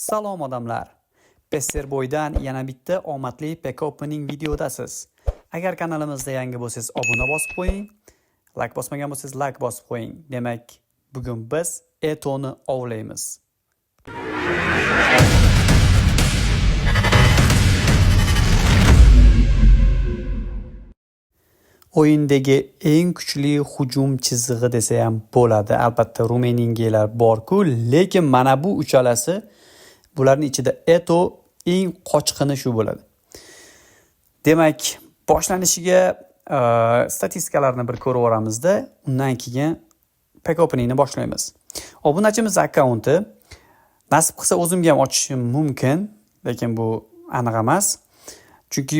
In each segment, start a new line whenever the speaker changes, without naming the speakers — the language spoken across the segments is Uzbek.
Salom odamlar. Pesserboydan yana bitta omadli pack opening videodasiz. Agar kanalimizda yangi bo'lsangiz obuna bosib qo'ying, like bosmagan bo'lsangiz like bosib qo'ying. Demak, bugun biz Etoni ovlaymiz. O'yindagi eng kuchli hujum chizig'i desa ham bo'ladi. Albatta Rumeningelar bor-ku, lekin mana bu uchalasi bularning ichida Eto eng qochqini shu bo'ladi. Demak, boshlanishiga statistikalarni bir ko'rib yuboramizda, undan keyin pack openingni boshlaymiz. Obunachimiz akkaunti nasib qilsa o'zimga ham ochishim mumkin, lekin bu aniq emas. Chunki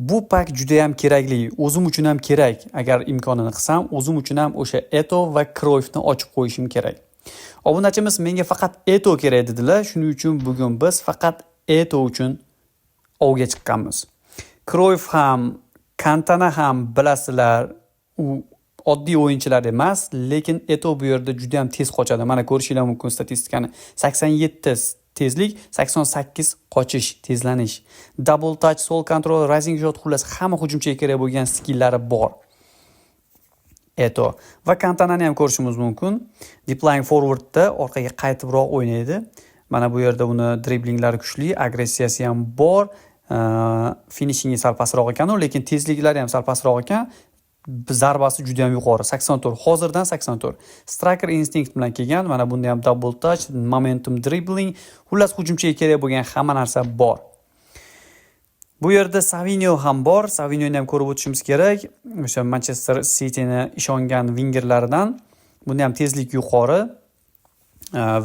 bu pak juda ham kerakli, o'zim uchun ham kerak. Agar imkonini qilsam, o'zim uchun ham o'sha Eto va Cruyffni ochib qo'yishim kerak. Obunachimiz menga faqat Eto kerak dedilar. Shuning uchun bugun biz faqat Eto uchun ovga chiqqanmiz. Cruyff ham, Kantana ham bilasizlar, u oddiy o'yinchilar emas, lekin Eto bu yerda juda ham tez qochadi. Mana ko'rishinglar mumkin statistikani. 87 tezlik, 88 qochish, tezlanish. Double touch, soul control, rising shot, xullas hamma hujumchiga kerak bo'lgan skillari bor. Eto va Kantanani ham ko'rishimiz mumkin. Deep lying forwardda orqaga qaytibroq o'ynaydi. Mana bu yerda uni driblinglari kuchli, agressiyasi ham bor. Finishingi sal pastroq ekan, lekin tezliklari ham sal pastroq ekan. Zarbasi juda ham yuqori, 84, hozirdan 84. Striker instinct bilan kelgan, mana bunda ham double touch, momentum dribbling, xullas hujumchiga kerak bo'lgan hamma narsa bor. Bu yerda Savinho ham bor. Savinhoni ham ko'rib o'tishimiz kerak. O'sha Manchester Cityni ishongan vingerlaridan. Bunda ham tezlik yuqori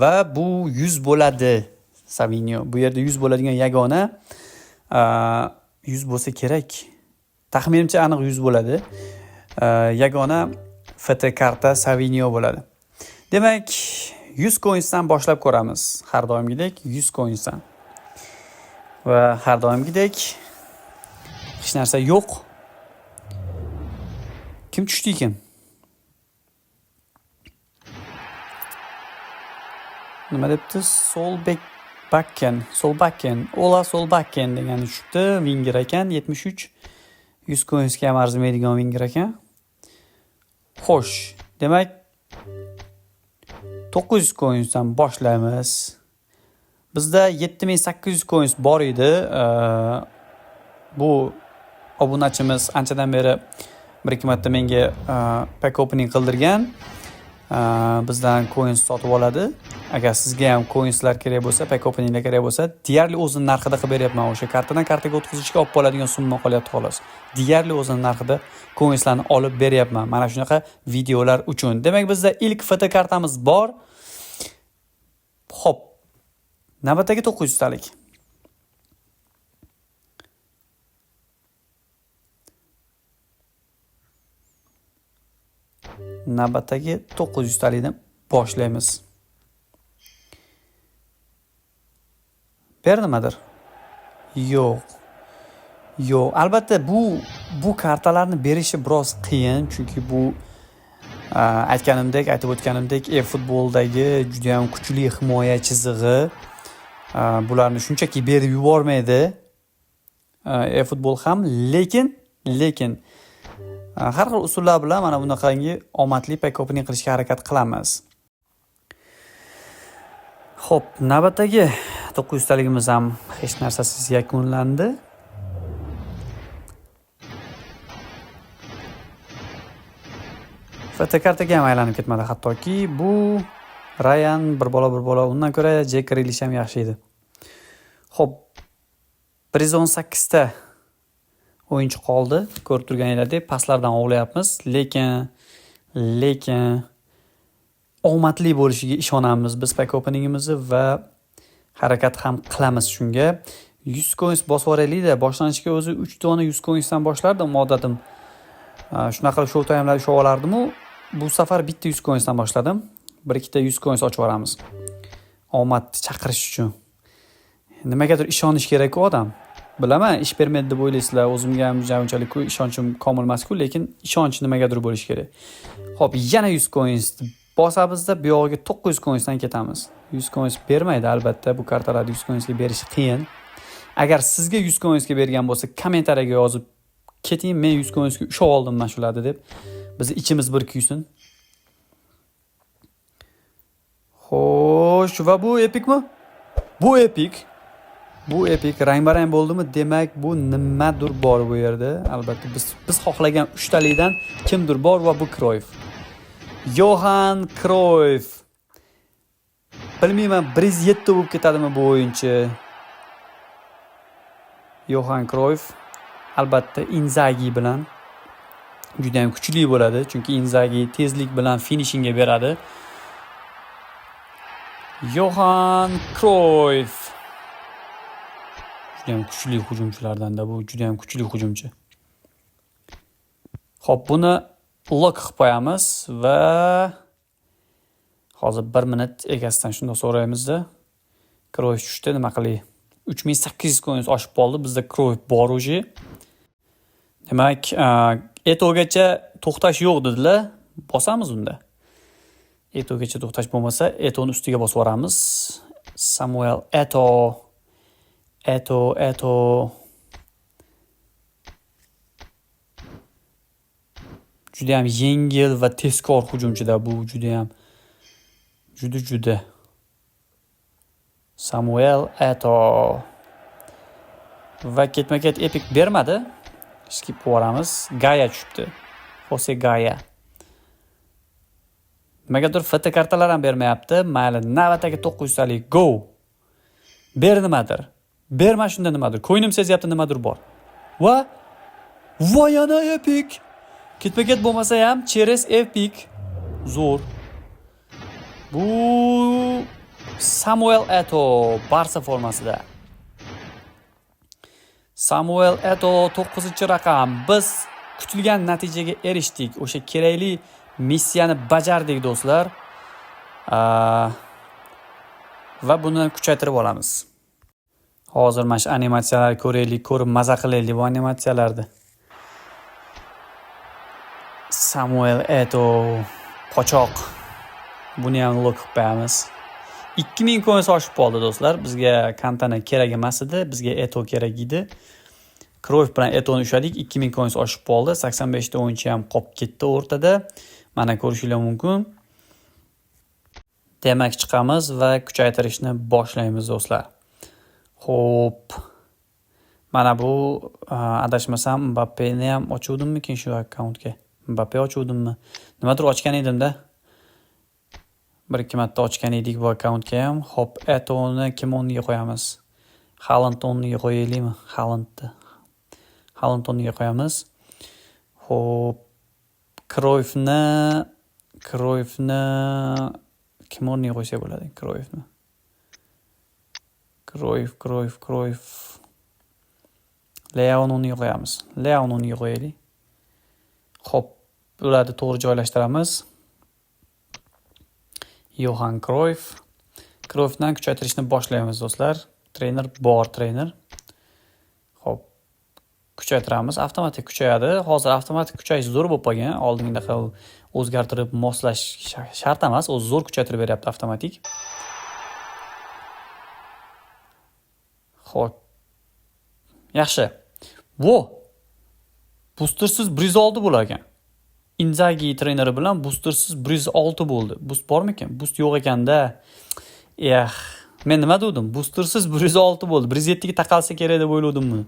va bu 100 bo'ladi Savinho. Bu yerda 100 bo'ladigan yagona 100 bo'lsa kerak. Taxminimcha aniq 100 bo'ladi. Yagona FT karta Savinho bo'ladi. Demak, 100 coinsdan boshlab ko'ramiz. Har doimgidek 100 coinsdan. Va har doimgidek hech narsa yo'q. Kim tushdi ekan? Nima debdi? Solbakken, Solbakken, Ola Solbakken degani tushibdi. Winger ekan, 73. 100 coinsga ham arzimaydigan winger ekan. Xo'sh, demak 900 coinsdan boshlaymiz. Bizda 7800 coins bor edi. Bu obunachimiz anchadan beri bir ikki marta menga pack opening qildirgan. Bizdan coins sotib oladi. Agar sizga ham coinslar kerak bo'lsa, pack openinglar kerak bo'lsa, deyarli o'zini narxida qilib beryapman. O'sha kartadan kartaga o'tkazishga olib qoladigan summa qolyapti xolos. Deyarli o'zini narxida coinslarni olib beryapman. Mana shunaqa videolar uchun. Demak, bizda ilk FT kartamiz bor. Xo'p. Navbatdagi 900 talik. Navbatdagi 900 talikni boshlaymiz. Ber nimadir? Yo'q. Yo'q. Albatta bu kartalarni berishi biroz qiyin, chunki bu aytganimdek, aytib o'tganimdek, e-futboldagi juda ham kuchli himoya chizig'i, bularni shunchaki berib yubormaydi. E-futbol ham, lekin har xil usullar bilan mana bunaqangi omadli pack opening qilishga harakat qilamiz. Xo'p, navbatdagi 900 taligimiz ham hech narsasiz yakunlandi. FT kartaga ham aylanib ketmadi hattoki. Bu Ryan bir bola, undan ko'ra Jack Grealish ham yaxshi edi. Xo'p, 118 ta o'yinchi qoldi. Ko'rib turganingizdek, paslardan ovlayapmiz, lekin omadli bo'lishiga ishonamiz biz pack openingimizni va harakat ham qilamiz shunga. 100 coins bosib yuboraylik-da, boshlanishiga o'zi 3 dona 100 coinsdan boshlardim odatim. Shunaqa qilib show time'lar ushlab olardim-u, bu safar bitta 100 coinsdan boshladim. Bir ikkita 100 coins ochib yuboramiz. Omadni chaqirish uchun. Nimagadir ishonish kerak-ku odam. Bilaman, ish bermaydi deb o'ylaysizlar, o'zimga ham unchalik ishonchim komil emas-ku, lekin ishonch nimagadir bo'lishi kerak. Xo'p, yana 100 coins Bosamizda bu yog'iga 900 coinsdan ketamiz. 100 coins bermaydi albatta, bu kartalarni 100 coinsga berish qiyin. Agar sizga 100 coinsga bergan bo'lsa, kommentariyaga yozib keting, men 100 coinsga ushlab oldim mana shularni deb. Bizni ichimiz bir kuysin. Xo'sh, va bu epikmi? Bu epik. Bu epik rang-barang bo'ldimi? Demak, bu nimadir bor bu yerda. Albatta biz xohlagan uchtalikdan kimdir bor va bu Cruyff. Johan Cruyff. Bilmayman, 107 bo'lib ketadimi bu o'yinchi? Johan Cruyff albatta Inzaghi bilan juda ham kuchli bo'ladi, chunki Inzaghi tezlik bilan finishingga beradi. Johan Cruyff juda ham kuchli hujumchilardan-da, bu juda ham kuchli hujumchi. Xo'p, buni lock qilib qo'yamiz va hozir 1 minut egasidan shundoq so'raymizda. Cruyff tushdi, nima qilay? 3800 coins oshib qoldi. Bizda Cruyff bor уже. Demak, Eto'gacha to'xtash yo'q dedilar. Bosamiz unda. Eto'gacha to'xtash bo'lmasa, Eto'ni ustiga bosib yuboramiz. Samuel Eto'o. Eto'o, Eto'o. Juda ham yengil va tezkor hujumchida bu, juda ham juda. Samuel Eto'o. Va ketma-ket epik bermadi. Skip qilib yuboramiz. Gaya tushibdi. Jose Gaya. Nimagadir FT kartalar ham bermayapti. Mayli, navbatdagi 900 talik go. Ber nimadir. Berma shunda nimadir. Ko'nglim sezyapti nimadir bor. Va voy yana epik. Ketma-ket bo'lmasa ham через epik. Zo'r. Bu Samuel Eto'o Barsa formasida. Samuel Eto'o 9-raqam. Biz kutilgan natijaga erishdik. O'sha kerakli missiyani bajardik do'stlar. Va buni kuchaytirib olamiz. Hozir mana shu animatsiyalarni ko'raylik, ko'rib maza qilaylik bu animatsiyalarni. Samuel Eto'o qochoq. Buni ham lock qilib qo'yamiz. 2000 coins oshib qoldi do'stlar. Bizga Kantana kerak emas edi, bizga Eto'o kerak edi. Cruyff bilan Eto'ni ushladik, 2000 coins oshib qoldi. 85 ta o'yinchi ham qolib ketdi o'rtada. Mana ko'rishingiz mumkin. Demak, chiqamiz va kuchaytirishni boshlaymiz do'stlar. Xo'p. Mana bu adashmasam Mbappeni ham ochuvdimmikin shu akkauntga? Mbappe ochuvdimmi? Nimadir ochgan edimda. 1-2 marta ochgan edik bu akkauntga ham. Xo'p, Eto'ni kim o'rniga qo'yamiz? Haaland o'rniga qo'yaylikmi? Haalandni. Haaland o'rniga qo'yamiz. Xo'p, Cruyffni kim o'rniga qo'ysak bo'ladi? Cruyffni. Cruyff. Leon o'rniga qo'yamiz. Leon o'rniga qo'yaylik. Xo'p, ularni to'g'ri joylashtiramiz. Johan Cruyff. Cruyffdan kuchaytirishni boshlaymiz do'stlar. Trener bor, trener. Xo'p, kuchaytiramiz. Avtomatik kuchayadi. Hozir avtomatik kuchayish zo'r bo'lib qolgan. Oldingidaqa o'zgartirib moslash shart emas. O'zi zo'r kuchaytirib beryapti avtomatik. Xo'p. Yaxshi. Vo! Boostersiz 106 bo'lar ekan. Inzaghi treneri bilan boostersiz 106 bo'ldi. Boost bormikan? Boost yo'q ekanda. Eh, men nima dedim? Boostersiz 106 bo'ldi. 107 ga taqalsa kerak deb o'yladim buni.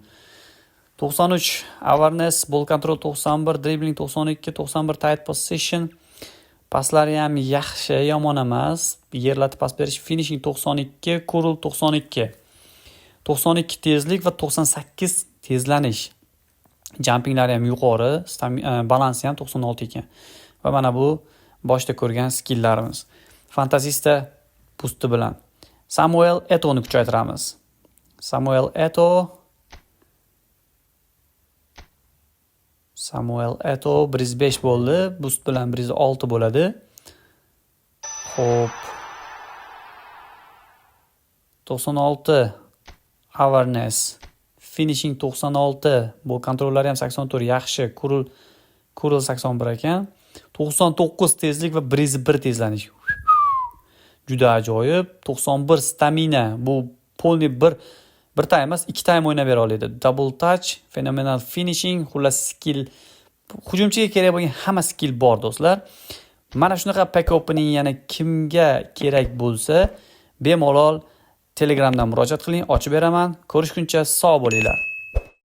93 awareness, ball control 91, dribbling 92, 91 tight possession. Paslari ham yaxshi, yomon emas. Yerlatib pas berish, finishing 92, curl 92. 92 tezlik va 98 tezlanish. Jumpinglari ham yuqori, balansi ham 96 ekan. Va mana bu boshda ko'rgan skilllarimiz. Fantasista boosti bilan Samuel Eto'ni kuchaytiramiz. Samuel Eto'o 105 bo'ldi. Boost bilan 106 bo'ladi. Xo'p. 96 awareness, finishing 96, bu kontrollari ham 84, yaxshi. Kurul 81 ekan. 99 tezlik va 101 tezlanish. Juda ajoyib. 91 stamina. Bu полный bir taym emas, ikki taym o'ynab bera oladi. Double touch, fenomenal finishing, xullas, skill, hujumchiga kerak bo'lgan hamma skill bor, do'stlar. Mana shunaqa pack opening yana kimga kerak bo'lsa, bemalol Telegramdan murojaat qiling, ochib beraman. Ko'rishguncha sog' bo'linglar.